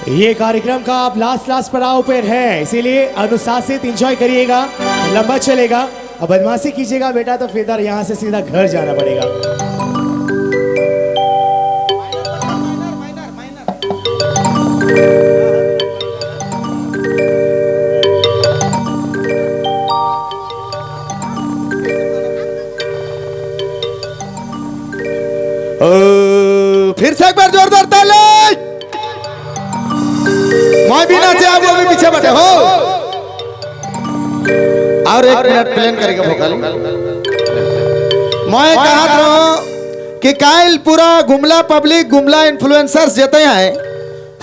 ये कार्यक्रम का आप लास्ट लास्ट पड़ाव पर है, इसीलिए अनुशासित एंजॉय करिएगा, लंबा चलेगा। अब बदमाशी कीजिएगा बेटा तो फिर यहाँ से सीधा घर जाना पड़ेगा। फिर से एक बार जोरदार ताली। मैं भी नाचे, आप भी पीछे बैठे हो। और एक मिनट प्लान करेंगे भोकल। मैं कहा रहा कि काल पूरा गुमला पब्लिक, गुमला इन्फ्लुएंसर्स जते हैं,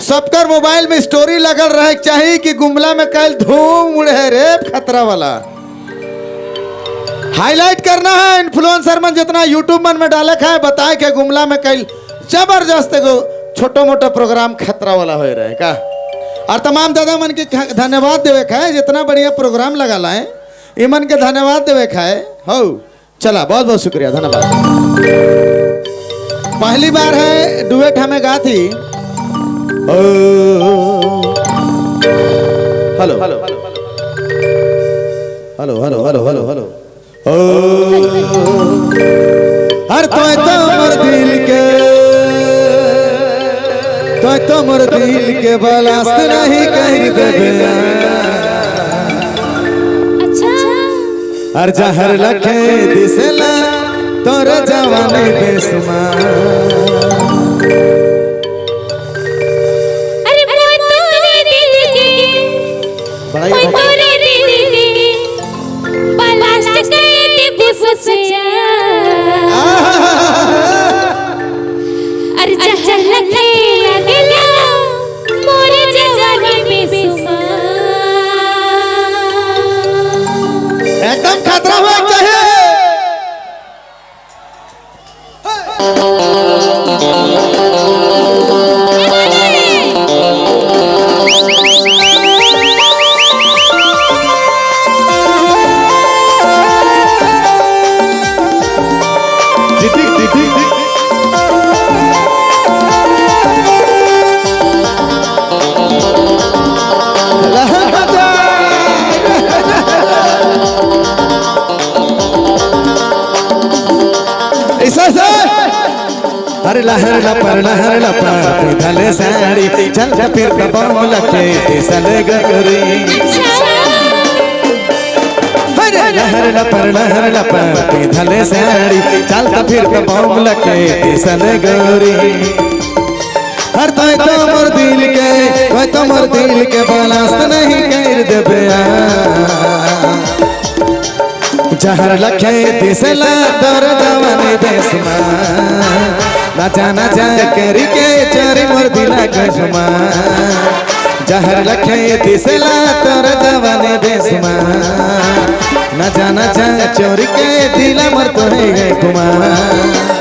सबकर मोबाइल में स्टोरी लगल रहे चाहिए कि गुमला में काल धूम उड़े है रे खतरा वाला। हाईलाइट करना है इन्फ्लुएंसर मन जितना यूट्यूब मन में डाले है, बताए कि गुमला में कल जबरदस्त एगो छोटो मोटो प्रोग्राम खतरा वाला हो रहे का। और तमाम दादा मन के धन्यवाद देवे है, जितना बढ़िया प्रोग्राम लगा लाए इमन के धन्यवाद देवे है। हो चला, बहुत बहुत शुक्रिया, धन्यवाद। पहली बार है डुएट हमें गा थी। Hello hello hello hello hello hello hello. हर तो मोर दिल के, तो मोर दिल के बलास्त नहीं कर देबे। अच्छा। हर जहर लखे दिसला तोर जवानी बेसुमार। अरे मोर तोरे दिल के, बड़ा ही मोर तोरे दिल के बलास्ट कर देबे सचिया। अरे जहर लखे लगला मोर जवानी बेसुमार। एकदम खतरा हुआ चाहिए। अरे लहर लपर लहर लपर धले साड़ी चल फिर बम लखे सल गगरी। अरे लहर लपर लहर लपर धले साड़ी चल फिर बम लखे सल गगरी। हर तो मोर दिल के, तो मोर दिल के बलास्त नहीं कर देबे। जहर लखे दिसला तोर जवानी बेसुमार। नाचा नाचा करके चोरी मोर दिला कसमा। जहर लखे दिसला तोर जवानी बेसुमार। नाचा नाचा चोरी के दिला मोर तोहे कुमार।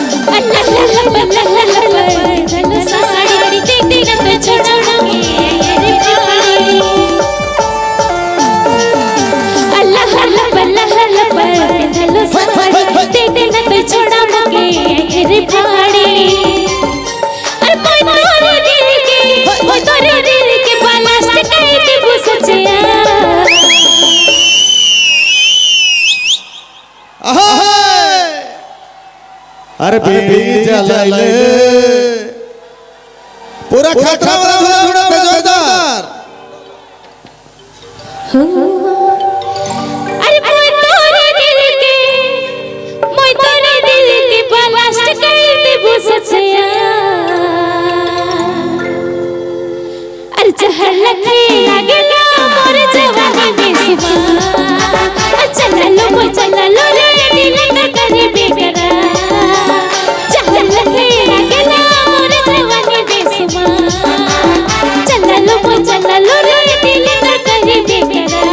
अरे बीड़ी जलाइले पूरा खतरा वाला धुना पे जोरदार। अरे मोर तोरे दिल के, मोर तोरे दिल के बलास्ट कर देबो सचिया। अरे जहर लखे लागला मोर जवानी बेसुमार। चला लो मोर चला लो रे दिल का करे बेकरार। जहर लखे लागला मोर जवानी बेसुमार। चला लो मोर चला लो रे दिल का करे बेकरार।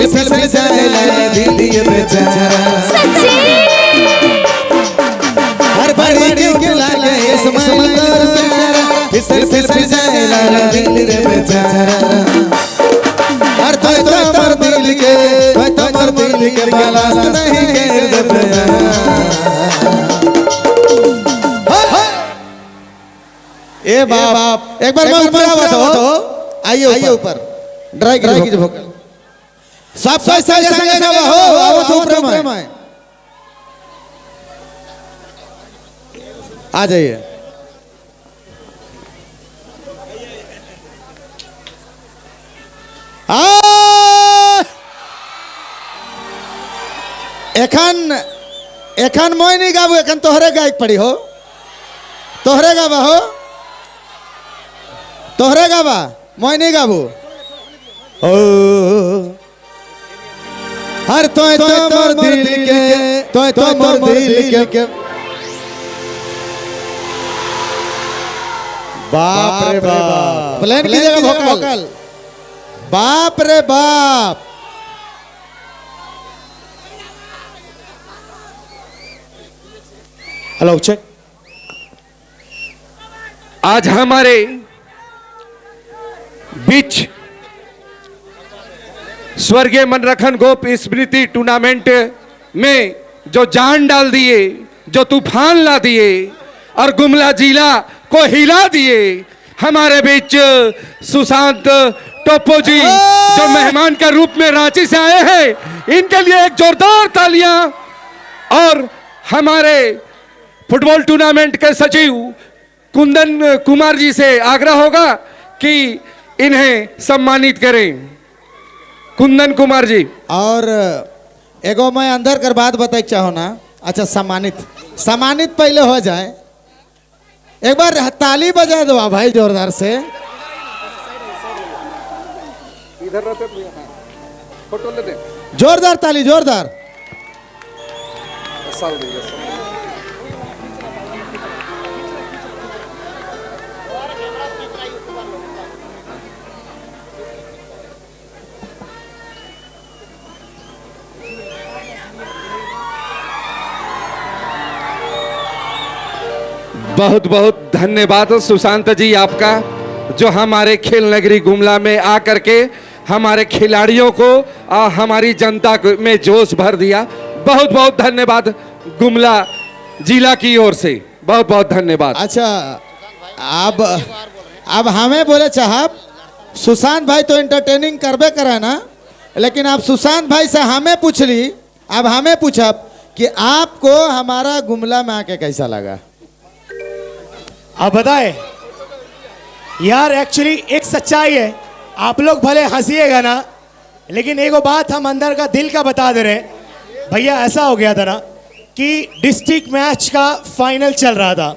फिसल जाए ला दिल बेचारा। सच्ची हर बड़ी क्यों लागे स्माइल कर प्यारा, फिसल फिसल जाए ला दिल रे बेचारा। हर तो तोर दिल के, तो तोर दिल के बालास नहीं घेर दे। ए बाप एक बार मैं ऊपर आवत हो, आइए आइए ऊपर ड्राई कीजिए भोकल सब पैसा संगे सब हो आवत ऊपर में आ जाइए। एखन एखन मोय नहीं गाबू, एखन तोहरे गायक पड़ी हो, तोहरे गाबा हो, तोहरे गाबा, मोय नहीं गाबू। ओ हर तो मोर दिल के, तो मोर दिल के। बाप रे बाप, प्लेन की जगह भोकल। बाप रे बाप, हेलो चेक। आज हमारे बीच स्वर्गीय मनरखन गोप स्मृति टूर्नामेंट में जो जान डाल दिए, जो तूफान ला दिए और गुमला जिला को हिला दिए, हमारे बीच सुशांत टोप्पो जी जो मेहमान के रूप में रांची से आए हैं, इनके लिए एक जोरदार तालियां। और हमारे फुटबॉल टूर्नामेंट के सचिव कुंदन कुमार जी से आग्रह होगा कि इन्हें सम्मानित करें। कुंदन कुमार जी। और एगो मैं अंदर कर बात बताए चाहो ना। अच्छा सम्मानित, सम्मानित पहले हो जाए, एक बार ताली बजा दो भाई जोरदार से। इधर रहते फोटो ले दे, जोरदार ताली, जोरदार। बहुत बहुत धन्यवाद सुशांत जी आपका, जो हमारे खेल नगरी गुमला में आकर के हमारे खिलाड़ियों को और हमारी जनता को में जोश भर दिया। बहुत बहुत धन्यवाद गुमला जिला की ओर से, बहुत बहुत धन्यवाद। अच्छा अब हमें बोले साहब, सुशांत भाई तो एंटरटेनिंग करबे करे ना, लेकिन आप सुशांत भाई से हमें पूछ ली, अब हमें पूछब कि आपको हमारा गुमला में आके कैसा लगा। आप बताएं यार, एक्चुअली एक सच्चाई है, आप लोग भले हंसिएगा ना, लेकिन एगो बात हम अंदर का दिल का बता दे रहे हैं भैया। ऐसा हो गया था ना कि डिस्ट्रिक्ट मैच का फाइनल चल रहा था,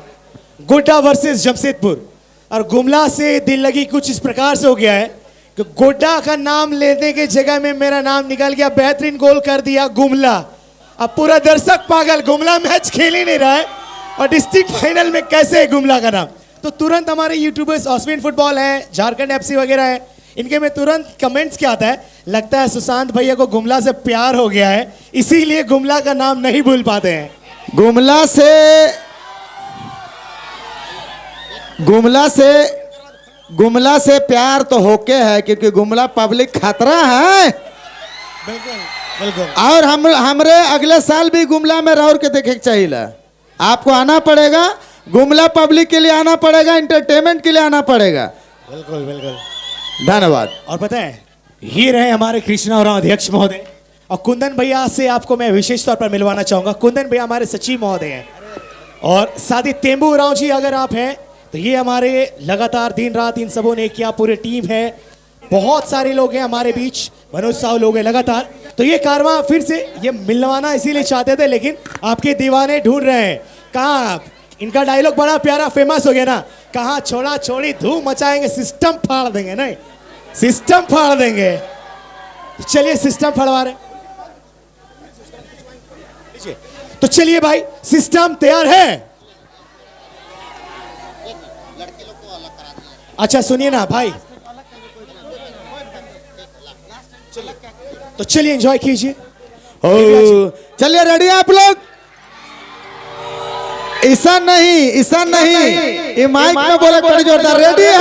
गोड्डा वर्सेस जमशेदपुर, और गुमला से दिल लगी कुछ इस प्रकार से हो गया है कि गोड्डा का नाम लेने के जगह में मेरा नाम निकल गया, बेहतरीन गोल कर दिया गुमला। अब पूरा दर्शक पागल, गुमला मैच खेल ही नहीं रहा है और डिस्ट्रिक्ट फाइनल में कैसे है गुमला का नाम। तो तुरंत हमारे यूट्यूबर्स ऑस्विन फुटबॉल है, झारखंड एफसी वगैरह है, इनके में तुरंत कमेंट्स क्या आता है, लगता है सुशांत भैया को गुमला से प्यार हो गया है, इसीलिए गुमला का नाम नहीं भूल पाते हैं। गुमला से प्यार तो होके है, क्योंकि गुमला पब्लिक खतरा है। बिल्कुल बिल्कुल। और हमरे अगले साल भी गुमला में रह के देखे चाहिए, आपको आना पड़ेगा, गुमला पब्लिक के लिए आना पड़ेगा, एंटरटेनमेंट के लिए आना पड़ेगा। बिल्कुल बिल्कुल, धन्यवाद। और पता है ये रहे हमारे कृष्णा और अध्यक्ष महोदय, और कुंदन भैया से आपको मैं विशेष तौर पर मिलवाना चाहूँगा। कुंदन भैया हमारे सचिव महोदय हैं, और साथ ही तेंबू राव जी अगर आप हैं तो ये हमारे लगातार दिन रात इन सबों ने किया, पूरी टीम है, बहुत सारे लोग हैं हमारे बीच, मनोज साहु लोग हैं लगातार। तो ये कारवां फिर से ये मिलवाना इसीलिए चाहते थे, लेकिन आपके दीवाने ढूंढ रहे हैं कहाँ आप। इनका डायलॉग बड़ा प्यारा फेमस हो गया ना, कहाँ छोड़ा छोड़ी धूम मचाएंगे, सिस्टम फाड़ देंगे, नहीं सिस्टम फाड़ देंगे। चलिए सिस्टम फाड़वा रहे, तो चलिए भाई सिस्टम तैयार है। अच्छा सुनिए ना भाई, तो चलिए एंजॉय कीजिए। ओ चलिए, रेडी आप लोग? ऐसा नहीं, ऐसा नहीं, ये माइक में बोले बड़ी जोरदार। रेडी है?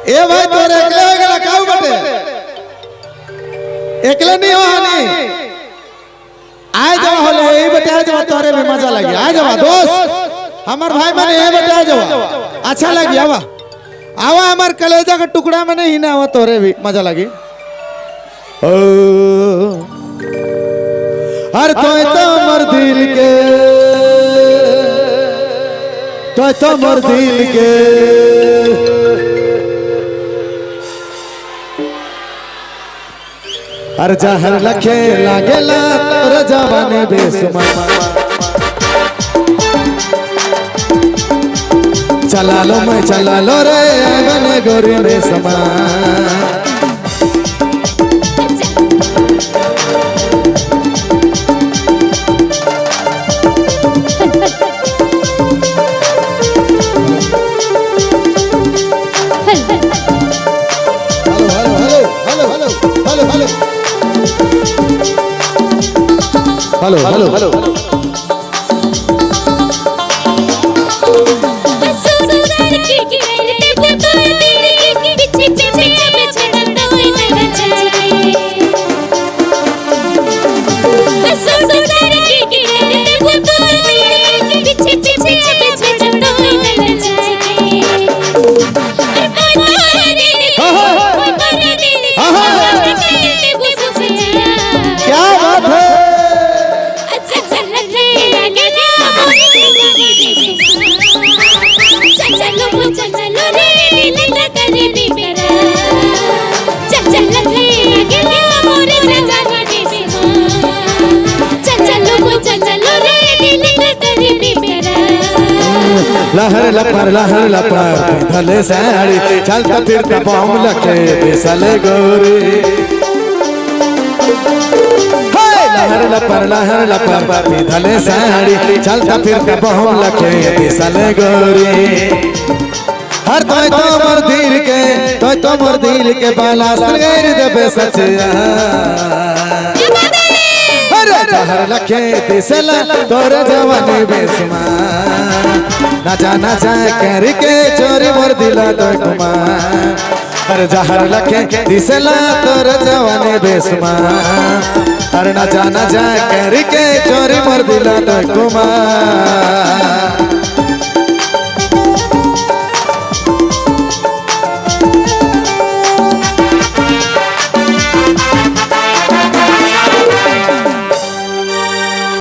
ए भाई, तोरे एकले हो गेला काऊ बटे? एकले नहीं हो हानी, आए जाओ होले यही बटे, आ जाओ, तोरे भी मजा लगी। आ जाओ दोस्त, हमार भाई मने ये बटे आ जाओ, अच्छा लगी। आवा आवा, हमार कलेजा का टुकड़ा में नहीं ना, आवा, तोरे भी मजा लगी। ओ हर तो मोर दिल के, तो मोर दिल के, हर जहर लखे लागेला तोर जवानी बेसुमार। चला लो मैं चला लो रे बने गोरी बेसुमार। Hello hello hello hello. क्या बात है? लहर लपर लहर लपर धले साड़ी, चलता फिरता बम लखे बेसले गोरी। लहर लपर लहर लपर धले साड़ी, चलता फिरता बम लखे बेसले गोरी। हर तो मोर दिल के, तो मोर दिल के बाला सगैर देबे सचिया। हर जहर लखे दिसला तोर जवानी बेसुमार। नाचा नाचा करके चोरी मोर दिला तो कुमार। हर जहर लखे दिसला तोर जवानी बेसुमार। हर नाचा नाचा करके चोरी मोर दिला तो कुमार।